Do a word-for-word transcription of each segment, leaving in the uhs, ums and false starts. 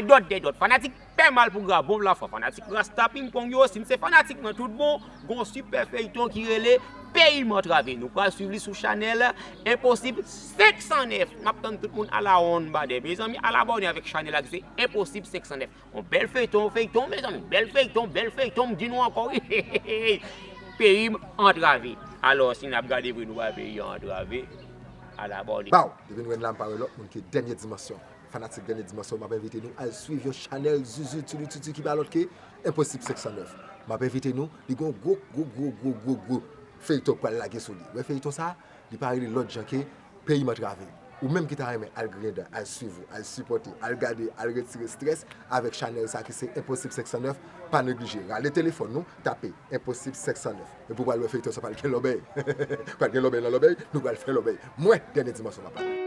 Dòt de dòt, fanatik Pè Mal pou Gra, bon lafwa, fanatik Rasta Ping Pong yo, si n se fanatik nan tout bon, gon sipè feyton ki rele Peyi M Antrave. Nou pral swiv li sou chanèl Enposib senk san nèf. M ap tann tout moun a la wonn badè. Mezanmi, al abòne avèk chanèl la ki se Enposib senk san nèf. On bèl feyton, feyton, mezanmi, bèl feyton, bèl feyton, m di nou ankò, wi. Peyi M Antrave. Alò, si n ap gade vre, nou bay peyi a antrave. Al abòne. Baw, depi nou wè n la, m pa wè lòt moun ke Dènye Dimansyon. Fanatik Dènye Dimansyon, m ap envite nou al swiv yon chanèl zuzu tulu tutu ki pa lòt ke Enposib senk san nèf. M ap envite nou, li gon gwo, gwo, gwo, gwo, gwo, gwo feyton k pral lage sou li. Wè feyton sa, li pa rele lòt jan ke Peyi M Antrave. Ou menm ki ta renmen al griyen dan, al swiv ou, al sipòte, al gade, al retire strès avèk chanèl sa ki se Enposib senk san nèf, pa neglije. Rale telefòn nou, tape Enposib senk san nèf. Epi w pral wè feyton sa pral gen lòbèy. Pral gen lòbèy nan lòbèy, nou pral fè lòbèy. Mwen, Dènye Dimansyon, m ap pale.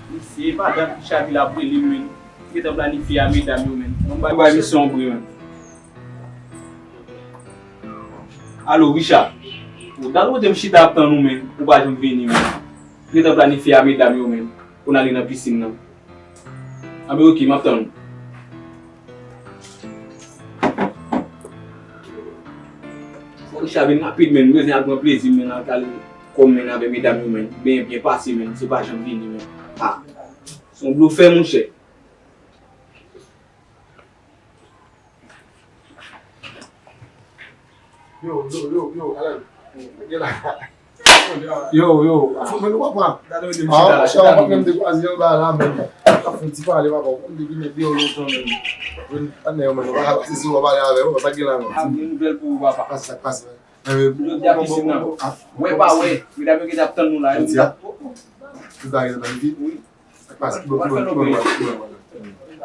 Mesye, e pa dat Richard ki la ap rele m, menn. Gentan planifye a medam yo, menn. Bon, bay bay misyon bri, menn. Alo, Richard. Ou dat kote m chita ap tann ou, menn. Ou pa janm vini, menn. Gentan planifye a medam yo, menn. Pou n ale nan pisin nan. Anben, oke, m ap tann ou. Fò Richard vin rapid, menn. M bezwen al pran plezi m, menn, al kale kò m, menn, avè medam yo, menn. Byen, byen pase, menn. Se pa janm vini, menn. A. Se yon blofè, monchè. Yo, yo, yo, yo, Alan. Gen la. Yo, yo. Fout mwen nou papa. Gade mwen di m chita la, chita la. Chita la. Menm de kwazi an ba la menm. Ap fè ti pale papa. Ou konn depi nèg deyò lontan menm. Jwenn anè yo menm. Papa pase sou pale avè yo, papa gen la menm. A gen nouvèl pou ou papa. Pase sa k pase. Jodi a pisin nan. Wè pa wè. Medam yo gentan ap tann nou la. Jodi a. Tout bagay nan pi. Wi. Sa k pase? Ki bò, ki bò, ki bò nou pral, ki bò nou pral?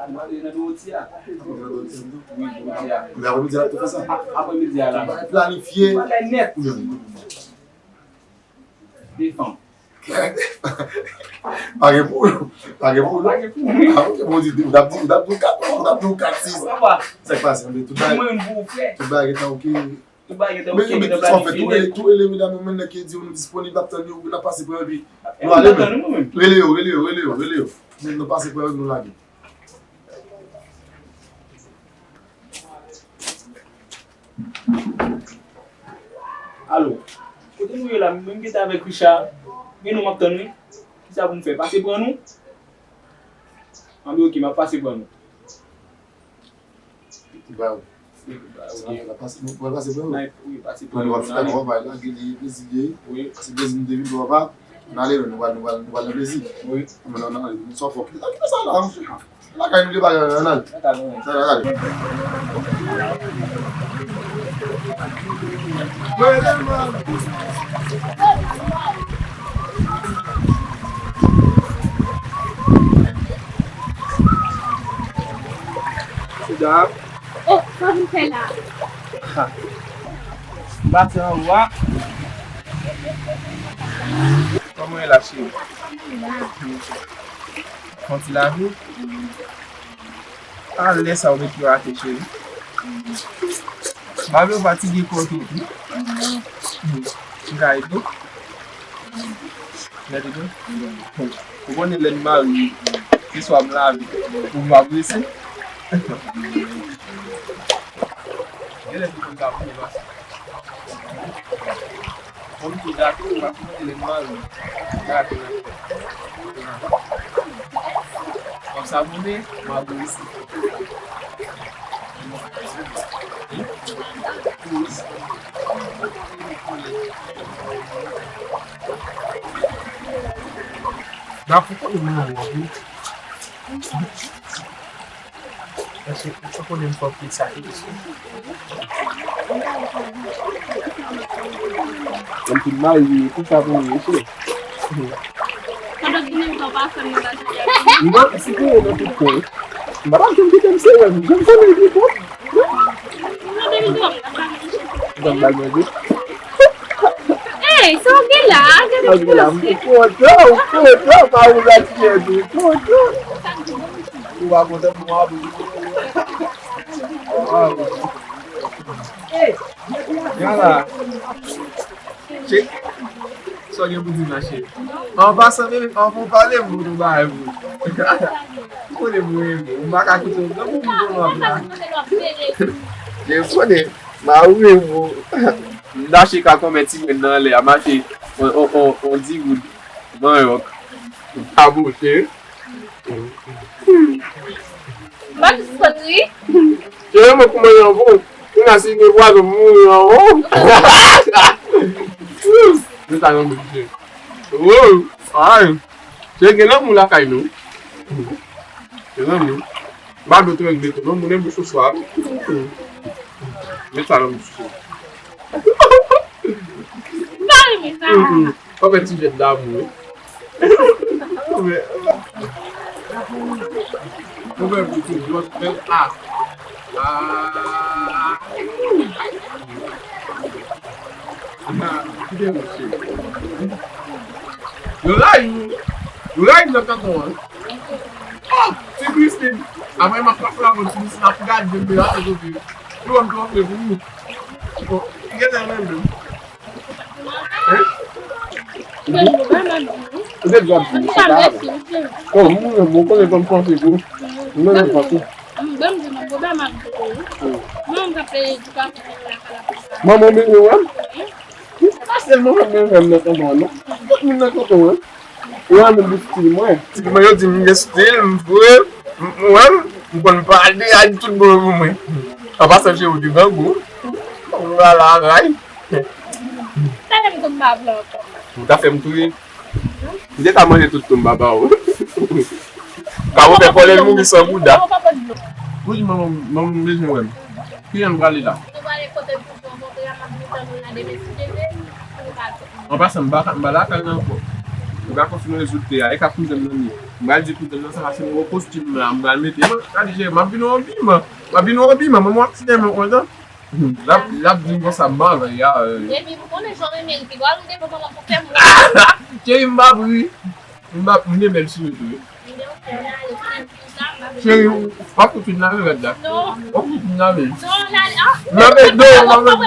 Nou ale nan Dowoti a. Wi, Dowoti a. Kounye a, apremidi a, tou fè sa? A, apremidi a la. Bagay planifye. Bagay nèt. Kounye a. De fanm. Pa gen pou nou. Pa gen pou nou. Pa gen pou nou. A, ok, bon, di, ou t ap di, ou t ap di kat, ou t ap di kat, sis. Sa k pase? Tout bagay, tout bagay gentan ok. Tout bagay gentan ok, gentan planifye nèt. Tou rele, tou rele medam yo menm ki di yo nou disponib, n ap tann yo, n ap pase pran yo, epi nou ale menm. Rele yo, rele yo, rele yo, rele yo. Menm nou pase pran yo, nou lage. Alo, kote nou ye la? Mwen gentan avèk Richard. Men nou m ap tann wi. Kisa pou m fè? Pase pran nou? Anben, ok, m ap pase pran nou. Ba wi. Sa, la pase, nou pral pase pran nou. Wi, pase pran nou. Pran nou, w ap chita bò, bay la, gen li plezi li ye. Wi. Se plezi nou te vin bò, papa. Nou ale, nou pral, nou pral, nou pral nan plezi. Wi. Anben, non, non, non, sa fò. Kite sa la, monchè. Lakay nou te bay, ann al. Sa, ann al. Chita. Oh, sa vin fè la? Ha. M pase anwo a. Kòman w ye la, cheri? Fè yon ti lavi. A lè sa w met yo atè, cheri. Babe, w fatige kò w tou. Ou ka ede w? Ou ka ede w? Ou konnen lè n marye, se swa m lave pou m pa prese. Genlè m konn sa pou m pase. Kòm tou gato, ou pa kite lè n marye. Gato nan tèt. W ap savone, m ap resi. N ap fè konnen mwen an wòb wi. Èske ou konnen m fè pil sa tou? Kòm tout marye, tout sa pou mwen, mesye. Pandan ki menm tan pa fè m nan laj li a. Non, si te nan tout kwen. M pa t ap janm kite m se wè m. Janm konnen li bon. Non, depi tou. Janm bagay de. Ey, sa w gen la? Gade poze. Kontan, ou kontan, pa ou la ti jèn, ou kontan. Ou pa kontan pou mwen. Yala. Che, sa w gen pou di m la, cheri? An pasan, bebe, an pou pale m pou nou bagay pou ou. Ou konnen m renmen w, m pa ka kite w nan pou m konnen w ap la. Che, ou konnen, m a renmen w. M ta che ka konbyen ti grenn nan anlè a, m achte on, on, on, on di goud manyòk. A bon, cheri? M pa t sispann ri. Cheri, mwen kouman yon bon. Ou nan si gen pwazon mouri an ou. Mwen ta yon bouche. Wow. Ay. Cheri, gen lanmou lakay nou. Gen lanmou. M pa dwe trangleto non, moun enbe sou swa. Met sa nan bouch ou. M pa renmen sa. Ou fè ti jèt damou wi. Ou fè, ou fè ti jèt damou. Ah. Ah. Kite mwen, cheri. Yo rayi, yo rayi nan kanton an. Oh, ti Christine. Apre m ap pase la pou ti Christine ap gade m de la sou kote. Yo wè m twò fre pou ou. Oh, li gentan renmen m. Hein? Ou te dwa di m sa. Oh, mwen, mwen konnen kòm panse pou. Mwen konnen panse. Manman bezwen wè m. Se pa sèlman mwen menm menm nan kanton an non. Tout moun nan kanton an. Yo renmen di stil mwen. Stil mwen, yo di m gen stil, m vre, m wè m, m konn pale, a di tout bon pou mwen. An pasan, cheri, ou te grangou. Ou la la ray. Talè m tonbe ba vle ankò. Ou ta fè m touye. M te ka manje tout tonm papa w. Ka ou fè kòlè l mouri san bouda. Ou di manman, manman m bezwen wè m. Ki jan n prale la? Nou prale kote Boujon, montre a m ap vin tann ou la demen si Dye vle. An pasan, m pa, m pa lakay la ankò. M ka kontinye rezoud tè a. E ka kouzen m nan li. M pral di kouzen m nan sa pase m gwo kostim la. M pral mete. Gade, cheri, m ap vin yon piman. M ap vin yon piman. Manman w ap siyen mwen kontan. L ap, l ap di m konsa, m pa anvi a. Epi, ou konnen jan w renmen ri, piga w al ou devan manman pou fè moun. Cheri, m p ap ri. M p ap, m gen bèl souri tou wi. Cheri, w ap fout vin lave rad la. Non. W ap fout vin lave. Non, ann ale. Ah, non, non, non, non, non,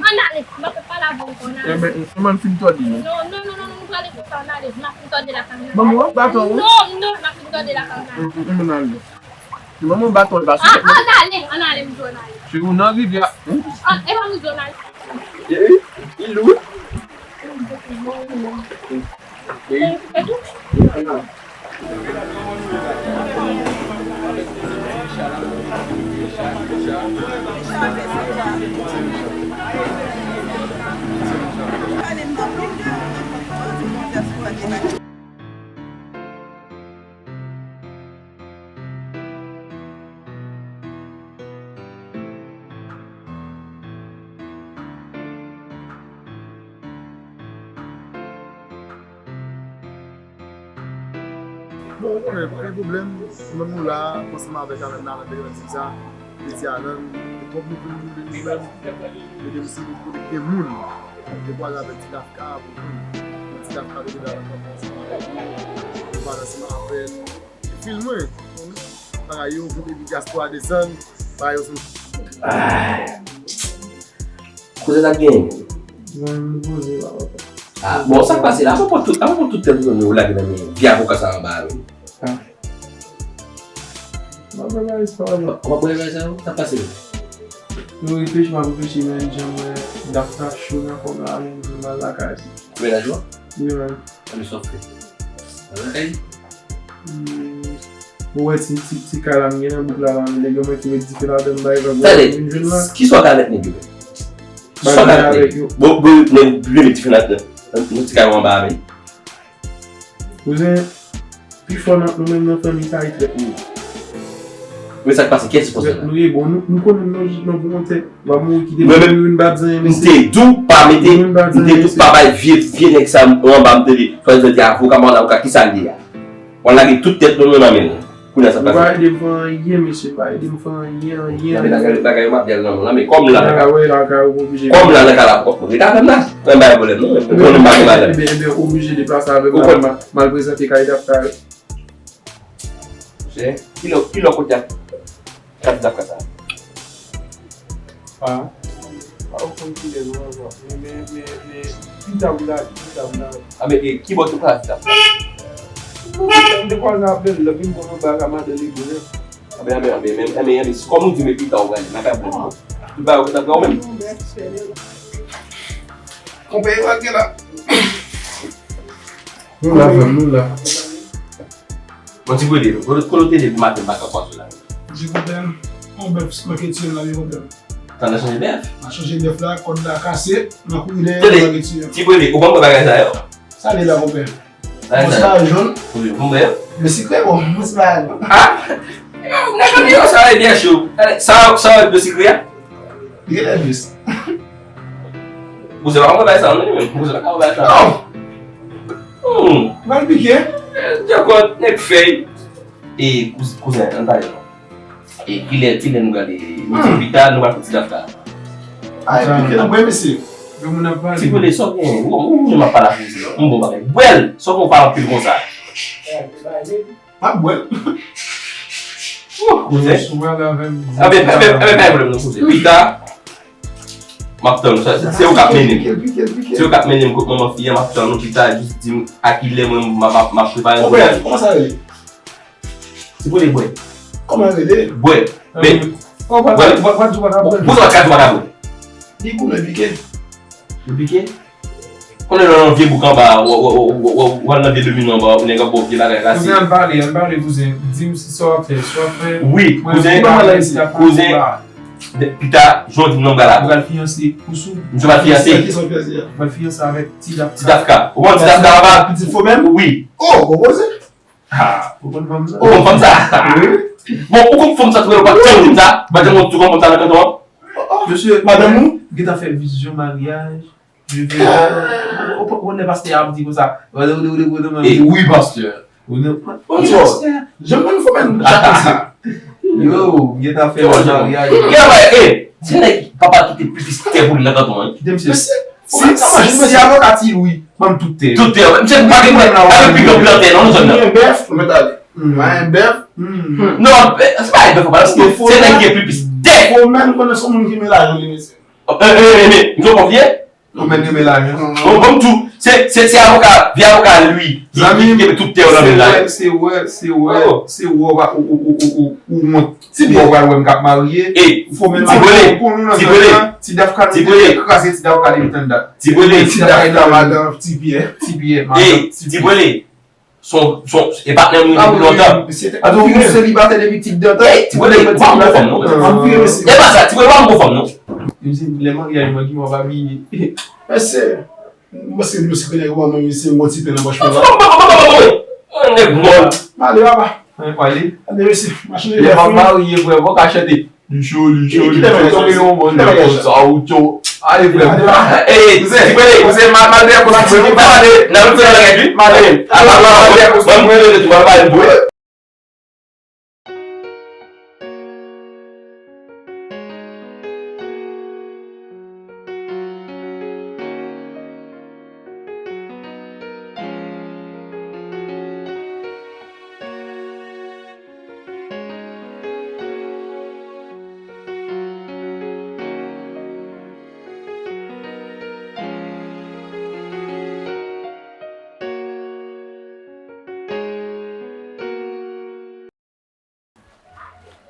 ann ale. M ap pale avè w ankò, ann ale. Ebyen, se mwen m fin tòde nou. Non, non, non, non, nou prale konsa, ann ale. M ap fin tòde lakay la. Manman, w ap baton wi. Non, non, m ap fin tòde lakay la. Ann ale. Manman baton e pa sou tèt mwen. Ann ale, ann ale, m di w ann ale. Cheri, w nan rivyè a. An, e pa m di w ann ale. Cheri, li lou. Cheri. Bon, ou konnen, pa gen pwoblèm. Mwen menm nou la, ansanm avèk Alan Alan Degrandi sa, Peti Alan, e twòp nou vin nou vin nou menm. Mete m sou kote gen moun. Depi w ale avèk Ti Dafka, pou moun. Ti Dafka te deja nan kanpe ansanm avèk nou. Nou pale ansanm avè l. Fil mwen. Bagay yo, gwo epi dyaspora desann. Bagay yo sou. Kote sa t genyen? Mwen, m poze la, papa. Ah, bon, sa k pase la? Avan pou tout, avan pou tout tèt ou lage nan men vye avoka sa anba a menm. Ah. M ap prepare sa, papa. Ou ap prepare sa, sa k pase la? Mwen reflechi, m ap reflechi, men jan mwen Dafka cho nan fòm la, men m vin mal lakay. Mennaj ou? Wi, men. Ann sòf. Ann lakay. Hmm. Ou wè ti, ti, ti kay la m gen nan bouk la la, nèg yo mwen ki met dife ladan m bay vag. Tande, vin jwenn la. Kisa w ka avèk nèg yo? Kisa w ka avèk nèg yo? Bon, bon, nèg yo met dife nan, nan, nan ti kay ou anba a menm. Kouzen, pifò nan nou menm nan fanmi sa e trèt nou ye. Men sa k pase, kiyès ki konsa la? Nou ye bon, nou, nou konnen nou nan, nan volontè. M pa mouri kite moun youn pa di anyen, mesye. M te di w pa mete, m te di w pa bay vye, vye nèg sa anba m tande. Swadizan te avoka, m pa konn avoka, kisa l ye a? W al lage tout tèt nou nan men l. Kounye a sa pase. Ou pa ede m fè anyen, mesye, pa ede m fè anyen, anyen, anyen. Bagay, bagay yo m ap di al nan men w la, men kòm la nan ka, kòm la nan ka la, w ap rete avè m la. Mwen bay pwoblèm non, ou konnen m pa gen madanm. Ebyen, ebyen, oblije deplase avè m la, m al prezante kay Dafka yo. Monchè, kilè, kilè w konte ak kat Dafka sa? Ah. Pa konn kilè non ankò. Men, men, men, men, pita w la, pita w la. A, men, e, ki bò w pral di sa? M te kwaze avè l, lè vin pran anba ka madan li boulen. A, men, a, men, a, men, men, a, men, a, men, kòm ou di, men pita w prale, nan kay blan. Tout bagay ou gentan pran ou menm? Konpè, e pa gen la. Nou la, frè m, nou la. Bon, ti Brede, kote, kote w te depi maten, m pa ka kwè w la. Di konpè m, yon bèf, manke tiye l la, wi, konpè m. Sa, n a chanje bèf? N a chanje bèf la, kòd la kase, n a kouri dèyè l, manke tiye l. Ti Brede, ou konn bagay sa yo? Sa li la, konpè. Bagay sa yo. Bon, se pa jòn. Wi, konpè. Dlo sikre, bon, bon, se pa jòn. Ah! Yo, nèg yo, sa yo byen cho. Sa, sa yo dlo sikre a? Li genlè dous. Kouzen pa konn bagay sa yo non, li menm. Kouzen pa konn bagay sa yo. Oh! Hmm. Mal pike. Dyakòt, nèg fèy. E kouzen, kouzen, ann pale non. E kilè, kilè nou prale? Nou di pita, nou pral fè ti Dafka. Ay, pike nan bwè, mesye. Gen moun ap pale. Ti Brede, sa w gen? Ou, ou, ou menm ap pale ak kouzen. M bon bagay. Bwè l, sa w gen w pale anpil konsa? M ap bwè l. Wouh, kouzen. Sou pale avè m. Anben, anben, anben, pa gen pwoblèm non, kouzen. Pita, m ap tann ou. Se, se, se ou k ap mennen m. Pike l, pike l, pike l. Se ou k ap mennen m kot manman fi a, m ap tann ou pita, jis di m a kilè mwen, m ap, m ap, m ap prepare m pou m ale. Kòman sa rele? Ti Brede bwè. Kòman l rele? Bwè. Men, bwè. Ou pa, ou pa, ou pa, ou pa ka bwè. Pou sa w ka di w pa ka bwè. Li goumen pike. Li pike? Konnen lè w nan vye bouk anba, w, w, w al nan vye domino anba, nèg ap ba w vye bagay rase. Kouzen, ann pale, ann pale, kouzen. Di m si sa w ap fè, sa w ap fè. Wi, kouzen, kouzen. Pita, jan w di m nan, m pral avè w. Ou pral fiyanse, ou sou? Misye pral fiyanse. Kisa w fiyanse a? Ou pral fiyanse avèk ti Dafka. Ti Dafka. Ou konn ti Dafka, papa? Pitit Fomèl? Wi. Oh, ou poze? Ah, ou konn fanm sa? Ou konn fanm sa? Wi. Bon, ou konn fanm sa, tou lè ou pa t janm di m sa? Ou pa t janm wè yon ti fanm sa nan kanton an? Oh, oh. Mesye, madanm ou? Gentan fè vizyon maryaj. Ou, ou, ou, ou konnen pastè a ap di konsa. E wi, pastè. Ou konnen pastè a. Janm konn fò men chak mesye. Yo, gentan fè maryaj. Gentan fè, e, se nèg papa kite plis tè pou li nan kanton an. Kite misye. Si, si, si avoka Ti Lwi, ban m tout tè. Tout tè. Misye pa gen pwoblèm la, pa gen pi gran plantè nan zòn nan. Gen bèf, nou mèt ale. Gen bèf. Non, se pa bèf, papa. Se nèg ki gen plis tè. Fò men konnen se yon moun ki renmen lajan li, mesye. E, e, e, men, nou konn vye? Ou menm renmen lajan. Bon, bon, m tou, se, se, se avoka, vye avoka Lwi ki, ki, ki gen tout tè yo nan men l la. Se wè, se wè, se wè, ou, ou, ou wont. Ti bò pral wè m k ap marye. Fò men Ti Brede, Ti Brede, Ti Dafka, Ti Brede, kraze Ti Dafka depi tann dat. Ti Brede, Ti Dafka, madan Ti Pyè, Ti Pyè, madan Ti Pyè. Ti Brede. Son, son, e patnè m li depi lontan. Misye te, misye selibatè depi ti dantan. Ti Brede, ou pa yon bon fanm non. E pa sa, Ti Brede, ou pa yon bon fanm non. Li di lè maryaj mwen ki mwen pa bliye. Mesye, m panse dlo sikre nèg ou a, mwen, misye, m gon ti pen nan pòch mwen. Nèg mò. M ale, papa. Mwen pale. Ade, mesye, machin de lè fini. Lè m ap marye, frè, fò ka chante. Li cho, li cho, li cho. Tonbe yon bon nèg konsa, ou cho. Ale, frè. Ey, Ti Brede, kouzen, malgre kouzen, Ti Brede, pa pale. N ap fè bagay, wi. Pale. Apa, apa, apa, mwen, mwen, mwen, mwen, mwen, mwen, mwen.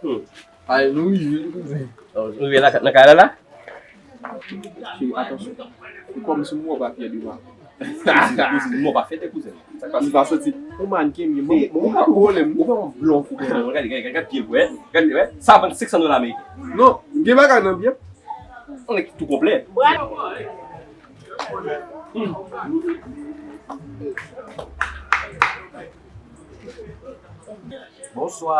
Hmm. Ay, nou rive, kouzen. Oh, nou rive la, nan kay la, la? Cheri, atansyon. Ou kòm si mwen pa fyè de mwen. Kouzen, kouzen, mwen pa fyè de kouzen. Sa k pase? M pa santi. Ou manken, m, m, m, ou ka pwoblèm. Ou pa yon blòf, ou pa yon, gade, gade, gade, gade pye, wè. Gade, wè. Sa vann senk san dola ameriken. Non, m gen bagay nan pye m. On nèg ki tou konplè. Hmm. Bonswa.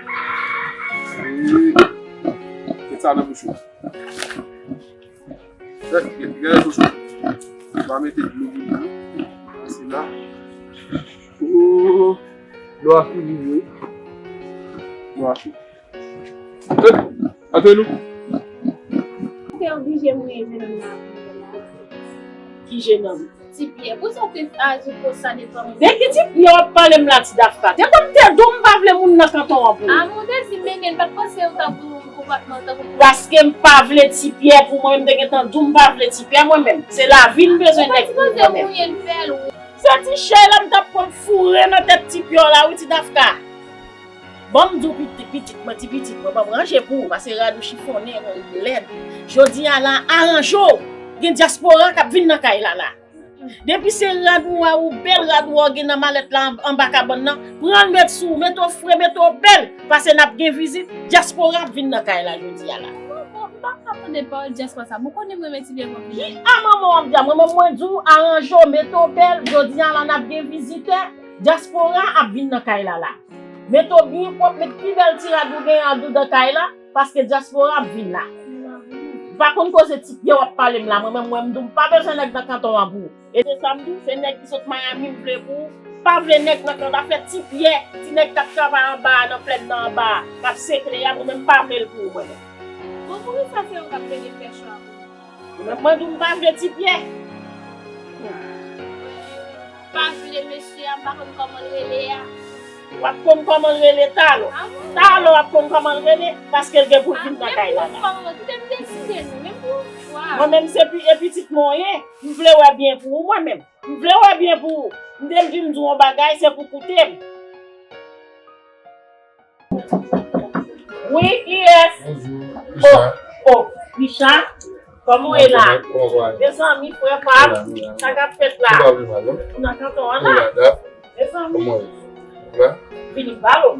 Met sa nan bouch ou. Gade, gade, gade, gade. Va mete dlo pou li. Pase la. Oh, dlo a fini, wi. Dlo a fini. Hey, antre nou. Ou te oblije mouye jenòm nan. Ki jenòm? Ti Pyè, pou sa w te aji konsa devan mwen? De ki Ti Pyè w ap pale m la, Ti Dafka? Te konn te di w m pa vle moun nan kanton an pou ou. A, mon Dezi, men gen, m pa t panse ou ta pou konpòtman tankou pou. Paske m pa vle Ti Pyè pou mwen, m te gentan di w m pa vle Ti Pyè mwen menm. Se lavi m bezwen nèg pou mwen menm. Ou pa t sipoze mouye l fè l, wi. Se ti chay la m t ap pran foure nan tèt Ti Pyè w la, wi, Ti Dafka. Ban m di w pitit, pitit mwen, ti pitit mwen, ban m ranje pou ou, paske rad ou chifonnen, lèd. Jodi a la, aranje w. Gen dyaspora k ap vin nan kay la, la. Depi se rad ou wè ou bèl, rad ou wè w gen nan malèt la an- anba kabann nan, pran l met sou ou, mete w fre, mete w bèl, paske n ap gen vizit, dyaspora ap vin nan kay la jodi a la. Bon, bon, m pa ka tande pawòl dyaspora sa. Bon, konnen m renmen ti byen konpli. Ki a manman w ap di a? Mwen menm mwen di w, aranje w, mete w bèl, jodi a la n ap gen vizitè, dyaspora ap vin nan kay la la. Mete w byen pwòp, met pi bèl ti rad ou genyen anndan kay la, paske dyaspora ap vin la. M pa konn koze ti pye w ap pale m la, mwen menm mwen m di w m pa bezwen nèg nan kanton an pou ou. E se sa m di w, se nèg ki sot Miami m vle pou ou. M pa vle nèg nan kanton, afè ti pye, ti nèg k ap travay anba a, nan plèn nan anba a, k ap sekle a, mwen menm m pa vle l pou ou mwen menm. Bon, poukisa se ou k ap plede fè cho a pou mwen? Mwen, mwen di w m pa vle ti pye. Pa vle mesye a, m pa konn kòman l rele a. W ap konn kòman l rele talò. Ah bon? Talò w ap konn kòman l rele, paske l gen pou l vin nan kay la la. Kite m deside non, men pou yon fwa. Mwen menm se pi- e pitit mwen w ye, m vle wè byen pou ou mwen menm. M vle wè byen pou ou. M te di m di w yon bagay, se pou koute m. Wi, kiyès? Bonjou, Richard. Oh, Richard, kòman w ye la? Kòman w ye? Mezanmi, frè pa m, sa k ap fèt la? Ou pa vle mal, non? Ou nan kanton an la? Mezanmi, vini m pale w.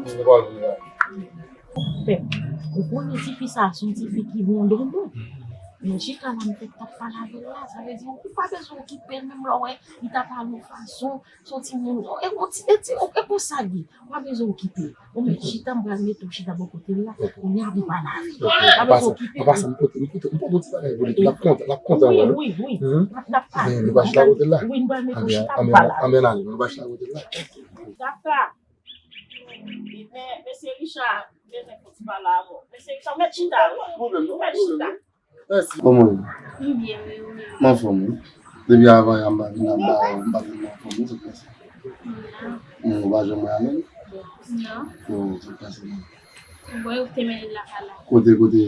Ou konnen tifi sa, se yon tifi ki bon donbon. Men chita la, m fèk t ap pale avè l la, sa vle di ou pa bezwen okipe l, menm lè w wè li t ap pale yon fason, se yon timoun, e yon ti, e ti, e konsa l ye. Ou pa bezwen okipe. Ou mèt chita, m pral mete w chita bò kote l la. Kounye a, pou pale avè l. Ou pa bezwen okipe. Anpase, anpase, m pote, m pote, m pote yon ti bagay pou li tou. L ap kontan, l ap kontan wè l. Wi, wi, wi. N ap, n ap pale. Nou va chita kote l la. Wi, n pral mete w chita, pou pale avè l. Anben, anben, anben, nou va chita kote l la. Tata. Men, mesye Richard, m bezwen fè ti pale avè w. Mesye Richard, ou mèt chita, wi. Ou mèt chita. Mèsi. Kòman w ye? M byen, wi, ou menm? M anfòm, wi. Depi avan yè a m pa vin la, m pa, m pa tèlman anfòm, wi, sa k pase? Non. Ou pa janm wè Amel? Non. Oh, sa k pase, non? Bon, ou te mennen l lakay la? Kote, kote?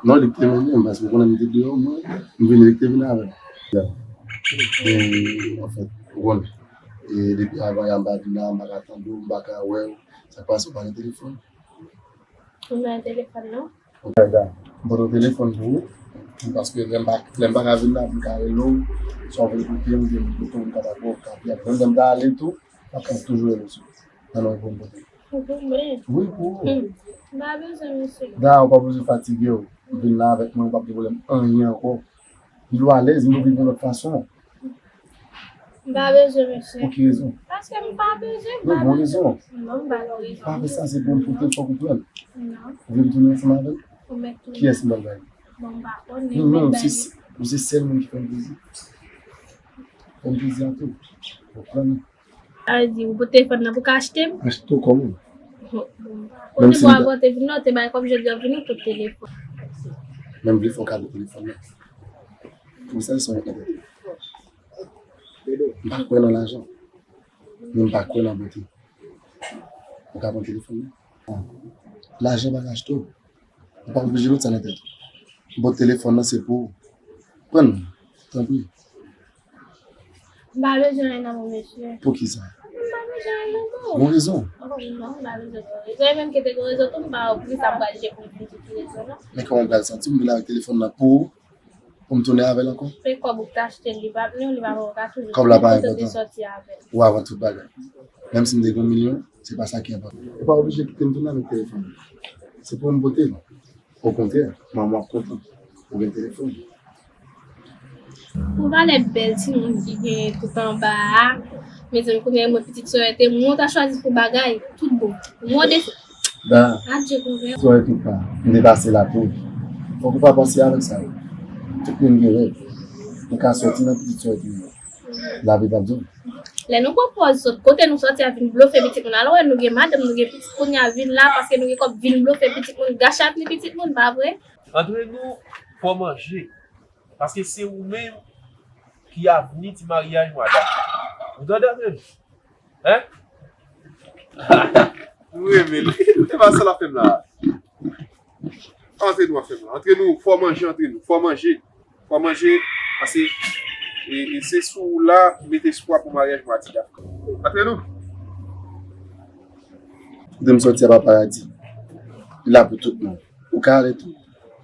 Non, li k te mennen m, paske ou konnen m te deyò, mwen, m vini, li k te vin avè m. E, anfèt, ou konnen. E depi avan yè a m pa vin la, m pa ka tande w, m pa ka wè w. Sa k pase, ou pa gen telefòn? Ou nan telefòn, non? Ok, da. M pote telefòn pou ou. Paske lè m pa, lè m pa ka vin la, m ka rele w. Si w vle koute m, m ka koute w, m ka pa koute w, m ka pi ap. Menm lè m ta ale tou, m ap toujou rele w sou. Nan non pou m pote. Pou mwen? Wi, pou ou. Hmm. M pa bezwen, mesye. Da, ou pa bezwen fatige w. Vin la avèk mwen, ou p ap gen pwoblèm anyen ankò. M dwe alèz, m dwe viv yon lòt fason. M pa bezwen, mesye. Pou ki rezon? Paske m pa bezwen, m pa bezwen. Non, bon rezon. Non, m pa gen rezon. Pa fè sa, se pou m koute l, fòk ou pran l. Non. Ou vle m tounen ansanm avè l? Ou mèt tounen. Kiyès m pral bay li? Bon, m pa konnen, non, non, ou se, ou se sèl moun ki fè m plezi. Fè m plezi a tou. Ou pran li. Sa vle di, ou pote telefòn nan pou ka achte m? Achte w kòman? Bon, bon. Kote pou w ap pote vin la, ou te bay kòb jodi a vin ou pote telefòn. Menm vle fè w kado telefòn nan. Pou sa, se yon entènèt. M pa kwè nan lajan. Men m pa kwè nan bote. Ou ka pran telefòn nan. Lajan pa ka achte w. Ou pa oblije met sa nan tèt ou. Bon, telefòn nan se pou ou. Pran l, tanpri. M pa bezwen anyen nan men w, mesye. Poukisa? M pa bezwen anyen nan men w. Gon rezon? Oh, non, m pa bezwen gon rezon. E menm ke te gon rezon tou, m pa wè poukisa m pral chèche pou m vin di ki rezon, non. Men kòman m pral santi m vin avèk telefòn nan pou ou, pou m tounen avè l ankò? Se kòb ou t achte l, li pa vle, li pa fè w ka tounen. Kòb la pa enpòtan. Ou avan tout bagay. Menm si m te gen yon milyon, se pa sa ki enpòtan. Ou pa oblije kite m tounen avèk telefòn nan. Se pou m pote l. Okontrè, manman w ap kontan. Ou gen telefòn. Pou valè bèl timoun ki gen tout anba a, mezanmi, kounye a mwen pitit sòrè te mwen ta chwazi pou bagay, tout bon. Mwen de Da, adje konvè. Sòrè tout pa, m te pase la tou. Fòk ou pa panse avèk sa yo. Tout moun gen rèv. Ou ka sòti nan pitit sòrè tou. Lavi p ap di w. Lè nou pran pòz sòt, kote nou sòti a vin blofe pitit moun. Alò wè nou gen madanm, nou gen pitit kounye a vin la, paske nou gen kòb vin blofe pitit moun, gachat li pitit moun, pa vre? Antre nou, fò manje. Paske se ou menm ki avni ti maryaj Mada. Ou tande, antre nou? Hein? Nou renmen li. E pa sa l ap fè m la. Antre nou ap fè m la. Antre nou, fò manje, antre nou. Fò manje. Fò manje, paske e, e se sou ou la, mete espwa pou maryaj Mada. Antre nou. Kote m sòti a pa paradi. Li la pou tout moun. Ou ka ale tou.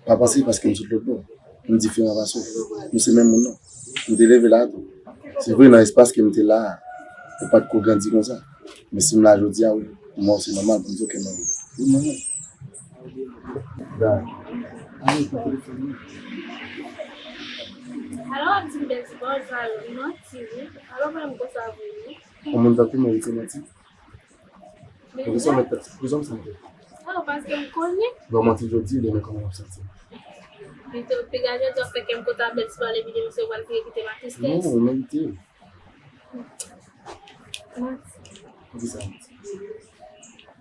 Pa panse paske m sot lòt bò. M diferan pase w. Nou se menm moun nan. M te leve la tou. Se vre, nan espas ke m te la a, ou pa t ko grandi konsa. Men si m la jodi a, wi, pou mwen, se nòmal pou m di, "Ok, mwen, wi, mwen, wi." Da. Alò, w ap di m bèl ti pawòl sa yo, manti, wi. Alò, mwen, m konsa vre, wi. Yon moun tankou mwen, li te manti. Poukisa w mèt tèt, poukisa w santi? Ah, paske m konnen. Bon, manti jodi, demen kòman w ap santi? Li te, te gade jodi, w ap fè kè m kontan, bèl ti pale, epi demen se w pral vire kite m ak tristès. Non, ou merite. Manti. Poukisa manti?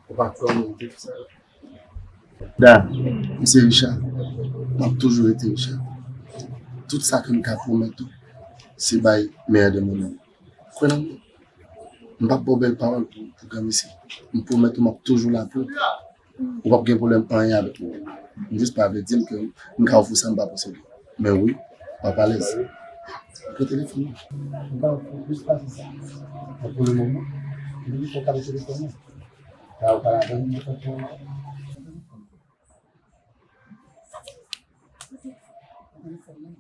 Ou pa kwè w merite tout sa yo? Da, m se Richard. M ap toujou rete Richard. Tout sa ke m ka pwomèt ou, se bay meyè de mwen menm. Kwè nan mwen. M p ap ba w bèl pawòl pou, pou granmesi. M pwomèt ou m ap toujou la pou ou. Ou p ap gen pwoblèm anyen avèk mwen. M jis pa vle di m ke m ka ofri sa m pa posede. Men wi, w ap alèz. Pran telefòn nan. M pa ofri plis pase sa. Men pou le moman, m vle fè w kado telefòn nan. Sa ou pa ladan, m kontan.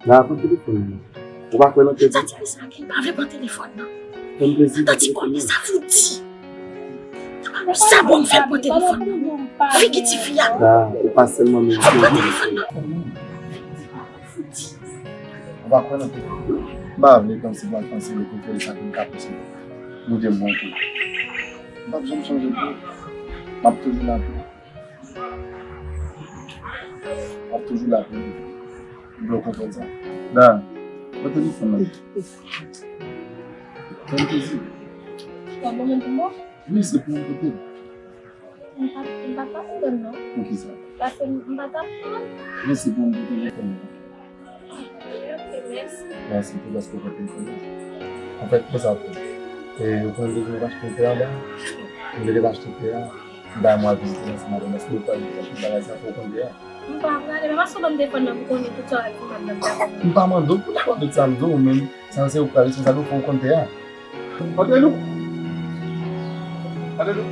La, pran telefòn nan. Ou pa kwè nan tèt ou? Sa ti mesye a gen, pa vle pran telefòn nan. Fè m plezi, pran telefòn nan. Tande kòman sa fouti. Sa bon, fè l pran telefòn nan. Figi ti fi a. La, ou pa sèlman men. Fè l pran telefòn nan. Ou pa kwè nan tèt ou? M pa vle panse pou al panse de kote sa ki m ka panse. Nou de bon kou. M p ap janm chanje pou ou. M ap toujou la pou ou. M ap toujou la pou ou. M vle w konprann sa. Da, pran telefòn nan. Fè m plezi. Sa bon menm pou mwen? Wi, se pou mwen pote l. M pa, m pa t ap pran l non. Poukisa? Paske m, m pa t ap pran l. Wi, se pou mwen pote l. Ok, mèsi. Mèsi tou paske w pote l pou mwen. Anfèt, konsa pou. E, ou konn depi w achte tè a, ba, m te deja achte tè a. M bay mwen vizite nan se madanm, èske ou pral fè tout bagay sa pou w konn tè a? M pa prale, men paske w ban m telefòn nan pou konnen tout sa w ap di madanm. M pa mande w pou ta konn tout sa m di w, men sa se ou k pa responsab, ou fò w konn tè a. Antre nou. Antre nou.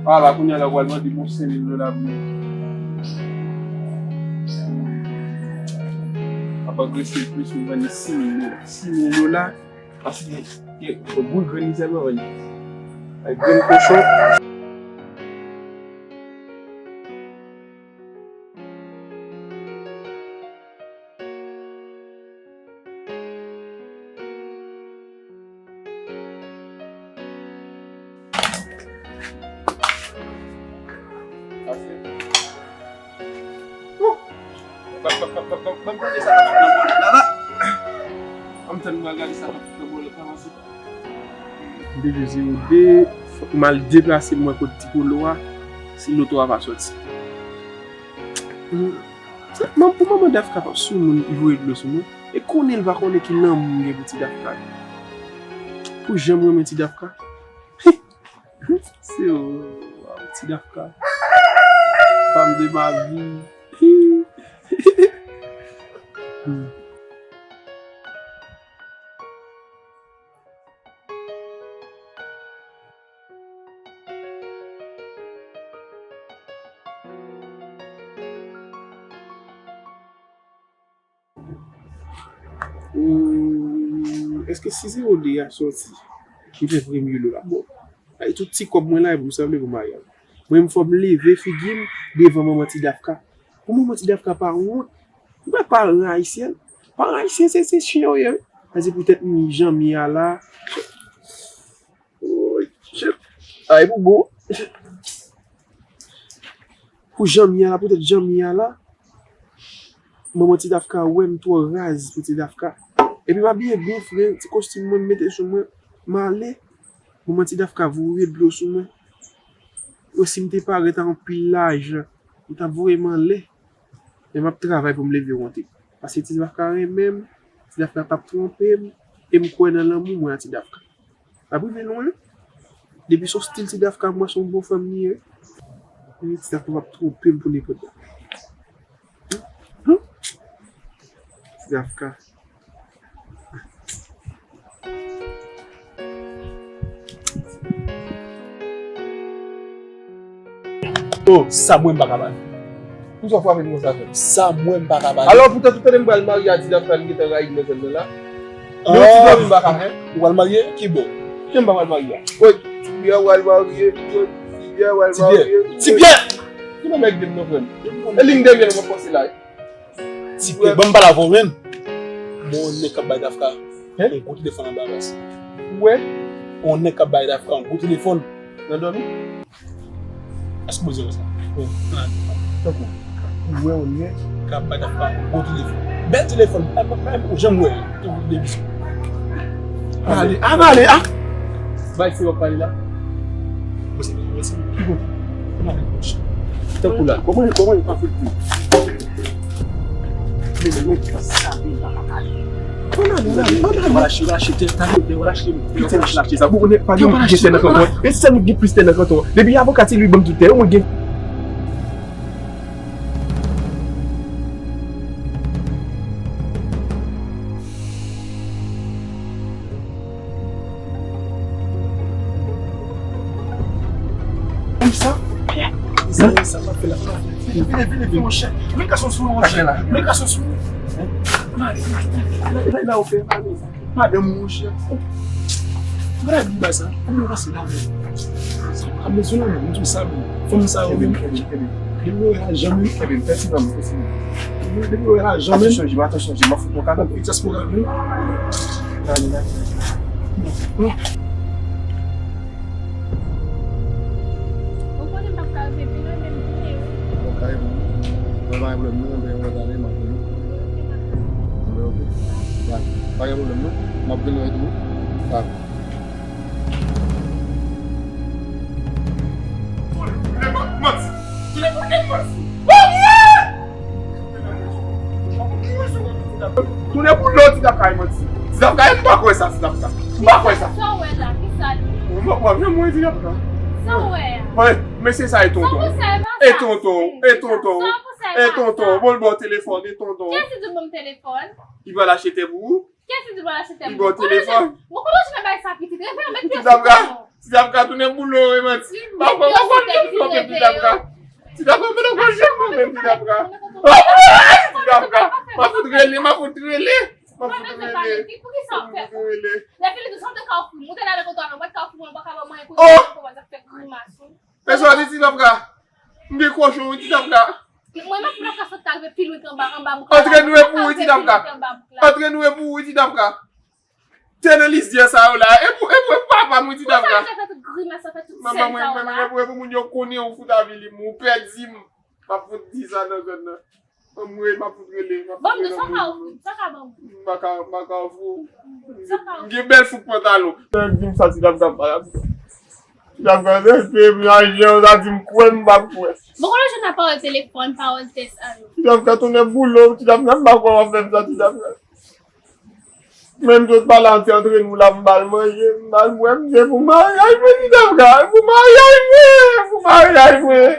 Ala, kounye a la, w al mande m yon senk mil dola pou mwen. Ap agrese l plis, mwen vann li sis mil dola. Sis mil dola, paske, ye, bon, boul grenn li sèlman vann li. Ay, grenn kochon. Ban m tande sa k ap fèt nan bòl la la. Ban m tande mwen gade sa k ap fèt nan bòl la. M te jwe zewo de, fòk m al deplase mwen kot Ti Polo a, si loto a pa sòti. Hmm. Sa, man, pou manman Dafka p ap sou moun, li voye dlo sou mwen. E konnen l pa konnen ki lanmou m gen pou Ti Dafka. Pou jan m renmen Ti Dafka. Se, oh, waw, Ti Dafka. Femme de ma vie. Hmm. Ou, èske si se Ode a sòti, ki fè premye lo la? Bon, ay, tout ti kòb mwen la, e pou m sanble pou maryaj. Mwen, fò m leve figi m devan manman Ti Dafka. Pou manman Ti Dafka pa wont. Ou wè paran ayisyen? Paran ayisyen, se, se chen yo ye, wi. Sa se poutèt m jan m ye a la. Woy, shit. Ay, pou bon. Pou jan m ye a la, poutèt jan m ye a la, manman Ti Dafka wè m twò raz pou Ti Dafka. Epi m abiye byen fre, ti kostim mwen m mete sou mwen, m ale. Manman Ti Dafka voye dlo sou mwen. Yo, si m te parèt ak anpil lajan, yo t ap voye m anlè. Men m ap travay pou m leve wonte. Paske Ti Dafka renmen m, Ti Dafka p ap twonpe m, e m kwè nan lanmou mwen a Ti Dafka. L ap rive lwen, wi. Depi se yon stil Ti Dafka, m wè se yon bon fanm li ye. Ti Dafka p ap twonpe m pou nenpòt bagay. Hmm? Ti Dafka. Oh, sa mwen m pa ka ba l. Poukisa w frape m konsa, frè m? Sa mwen m pa ka ba l. Alò, poutan tout tande m pral marye a Ti Dafka, li gentan rayi m nan zòn nan la. Men yon ti zanmi m pa ka fè. Ou pral marye? Ki bò? Ki m pa pral marye a? Woy, Ti Pyè pral marye. Woy, Ti Pyè pral marye. Ti Pyè! Ti Pyè! Ki nan nèg gen non, frè m? E li m dènye nan pòs la. Ti Pyè, ban m pale avè w, menn. Bon, yon nèg k ap bay Dafka yon gwo telefòn anba bras. Ou wè? Yon nèg k ap bay Dafka yon gwo telefòn. Nan dòmi? Èske w bezwen wè sa? Tankou, ou wè yon nèg k ap bay Dafka yon gwo telefòn. Bèl telefòn, ou janm wè l. Tout depi sou. Ale, a, ale, a! Bay se w ap pale la. Mwen se mwen se ki kote? Tankou la. Kòman, kòman e pa fouti? Men, men, men, sa vin pa pale. Ann ale, ann ale, ann ale. Wala che, wala che, tè, tè, wala che, tè, wala che sa. Bon, konnen pa gen moun ki gen tè nan kanton an. E sèl moun ki gen plis tè nan kanton an. Depi avoka se li ban m tout tè yo, mwen gen. Konsa? Sa pa fè la. Vini, vini, vini, monchè. Men gason sou ou, monchè. Men gason sou ou. Madanm, monchè. Gade bagay sa. Kòman pase la menm? Sa pa bezwen la menm, m di w sa menm. Fanm sa yo menm. Depi yo wè lajan menm. Depi yo wè lajan menm. Atansyon, jim, atansyon, jim, m ap fout yon kado. Pitas pou gade. Ou konnen m p ap ka rive pi lwen, men m vini wi. Bon, kare pou mwen. Mwen pa gen pwoblèm, non, mwen pa gen pwoblèm, mwen vini. Mwen oke. Pa gen pwoblèm, non. M ap vini wè tou. Dakò. Tounen pou lò Ti Dafka e manti. Ti Dafka e, m pa kwè sa, Ti Dafka. M pa kwè sa. Sa w wè la? Kisa l ye? Mwen, mwen, mwen, mwen, Ti Dafka. Sa w wè a? Mwen, mesye sa e tonton. E tonton, e tonton, e tonton. Bon, l ba w telefòn, e tonton. Kiyès ki di w ban m telefòn? Li pral achte tè pou ou? Kiyès ki di w pral achte tè pou ou? Li ba w telefòn. Mwen konnen w jwenn bagay sa pitit. Reveye w, met pye sou tè non. Ti Dafka, Ti Dafka tounen pou lò e manti. M pa kwè, m pa kwè m te twonpe Ti Dafka. Ti Dafka, mwen nan gòj mwen menm, Ti Dafka. Ti Dafka, m a fout rele, m a fout rele. M a fout rele. Poukisa w fè sa? Lè fini tou sa w te ka ofri m. Ou te la nan kontwa, mwen pa t ka ofri mwen, ou pa ka ban mwen kote, ou kòmanse ap fè grimas wi. Men sa w di, Ti Dafka? M gen kochon wi, Ti Dafka. Mwen menm, Ti Dafka, sa t ka rive pi lwen ke anba, anba bouka la. Antre nou e pou wi, Ti Dafka. Antre nou e pou wi, Ti Dafka. Tè nan lizyè sa yo la. E pou, e pou, e pou papa m wi, Ti Dafka. Pou sa yo te fè tout grimas sa, fè tout sèn sa yo la? Manman mwen, mwen, e pou, e pou moun yo konnen ou fout avili m, ou pèdi m. M ap fout di sa nan zòn nan. Anmwey, m ap fout rele, m ap fout rele. Ban m di, sa w ka ofri m, sa w ka ban mwen? M pa ka, m pa ka ofri w. Sa w ka ofri m? M gen bèl fout pantalon. Lè m di m sa, Ti Dafka pa la. Ti Dafka, se, se manje, ou ta di m kwè, m p ap kwè. Bon, konnen w jwenn nan pawòl telefòn, pawòl tès a yo. Ti Dafka, tonnè boule w, Ti Dafka, m pa kwè w ap fè m sa, Ti Dafka. Menm tout pale antre, antre nou la, m ba l manje, m ba l bwè, m di pou maryaj mwen, Ti Dafka, pou maryaj mwen, pou maryaj mwen.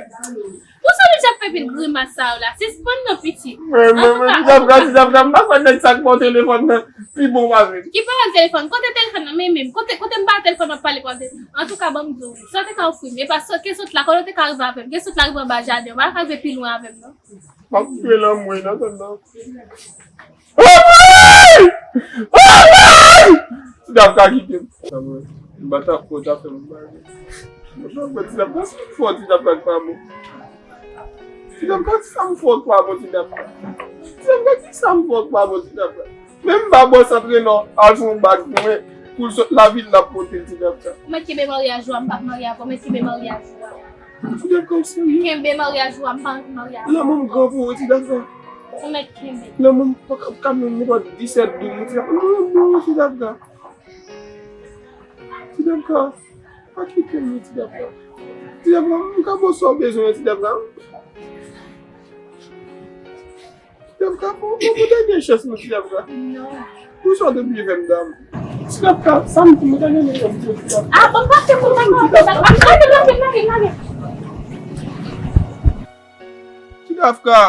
Pou sa nou t ap fè pil grimas sa yo la? Sispann non pitit. Mwen, mwen, mwen, Ti Dafka, Ti Dafka, m pa kwè nèg sa k ba w telefòn nan pi bon pase m. Ki pawòl telefòn? Kote telefòn nan? Men, men, kote, kote m ba w telefòn m ap pale pou w ap te-, antouka, ban m di w, sa w te ka ofri m, e pa sa, ke sot la, kote w te ka rive avè m, ke sot la rive anba jaden, ou pa ka rive pi lwen avè m, non. M ap kite lanmou nan zòn nan. Anmwey! Anmwey! Ti Dafka kite m. M pa ta fè w ta fè m bagay. Mwen pa kwè Ti Dafka, sa m fè w, Ti Dafka, k pa bon. Ti Dafka, sa m fè w k pa bon, Ti Dafka? Ti Dafka, ki sa m fè w k pa bon, Ti Dafka? Menm m pa bò s antre non, al fè yon bag pou mwen, pou l sot lavil la pote l, Ti Dafka. Ou mèt kenbe maryaj ou a, m p ap marye avè w, mèt kenbe maryaj ou a. Ti Dafka, ou serye? Kenbe maryaj ou a, m pa anvi marye avè w. Lanmou m gran pou ou, Ti Dafka. Ou mèt kenbe. Lanmou m pa ka, ka menm nenpòt disèt douz, Ti Dafka. Lanmou m gran pou ou, Ti Dafka. Ti Dafka, pa kite m, Ti Dafka. Ti Dafka, m ka ba w sa w bezwen an, Ti Dafka. Ti Dafka, bon, bon, bon, dènye chans mwen, Ti Dafka. Non. Pou sa w te bliye fè m dam. Ti Dafka, sa m di, mwen dènye chans mwen, Ti Dafka. Ah, bon, pase pou mwen, non, Ti Dafka. Lage, lage, lage, lage. Ti Dafka.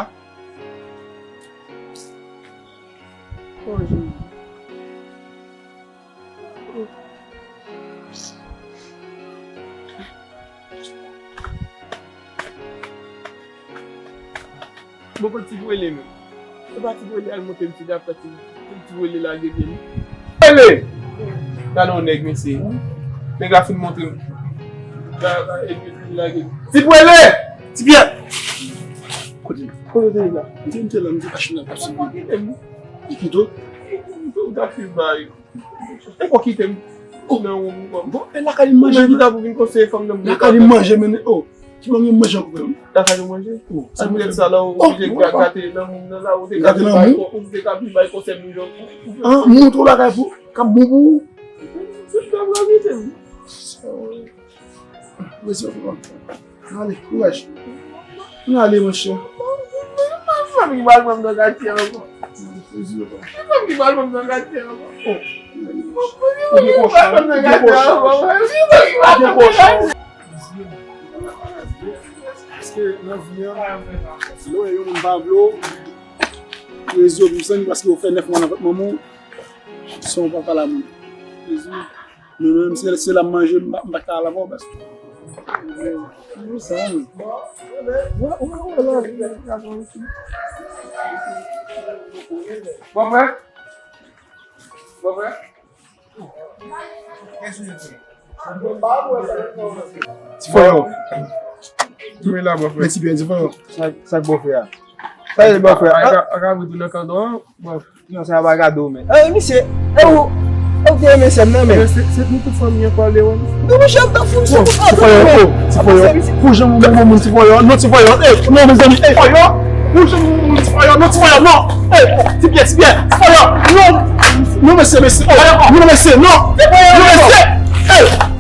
Oh, Jezi. Ti Pwele menm. Se pa Ti Pwele al montre m ti dapre ti, ti Pwele lage pye m. Pwele! Gade yon nèg, mesye. Nèg la fin montre m. La, la, epi li lage m. Ti Pwele! Ti Pyè! Kote? Kote w te ye la? M te, m te la, m te kache nan kap sou. Kite m. Kite w. Ou t ap fin bay. E pou kite m. Oh. Nan yon moman. Bon, e lakay li manje. Ou menm ki ta pou vin konseye fanm nan. Lakay li manje, men, oh. Ki manman manje ankò, frè m? Lakay li manje. Oh, sa pou tèt sa la, ou oblije gate nan moun nan la, ou te ka vin bay konsèy nou jan. Ah, montre w bagay pou, k ap bon pou ou. Se sa m ap kite m. Mesye, frè m. Ale, kouraj. Ann ale, monchè. Fanm ki pral pran m nan katye ankò. Fanm ki pral pran m nan katye ankò. Ou gen kòchon, ou gen kòchon. Ou gen kòchon. Paske nan vi a, lè w wè yon moun pa vle w, ou reziye w pou sa, paske ou fè nèf mwa nan vant manman w, san w pa pale a moun. Reziye w. Men menm si se la m manje, m pa, m pa ka al avè w, paske. Bòfrè? Bòfrè? Ti Fòyò. Tou la, bòfrè. Men ti byen, ti Fòyò. Sa, sa k bòfrè a? Sa ye bòfrè? A ka, a ka vin tou nan kanton an, bòf. Non, sa pa gade w, men. Eh, misye, e ou, e ou te renmen sè m nan, men. Se, se nou tout fanmi an pale, wè. Non, monchè, m ta fout sou tout fanmi an, men. Ti Fòyò, oh, Ti Fòyò. Pou jan mwen moun Ti Fòyò, non, Ti Fòyò, eh, non, mezanmi, eh, Fòyò. Pou jan mwen moun Ti Fòyò, non, Ti Fòyò, non. Eh, Ti Pyè, Ti Pyè, Ti Fòyò, non. Non, mesye, mesye, oh, non, mesye, non. Non, mesye, eh.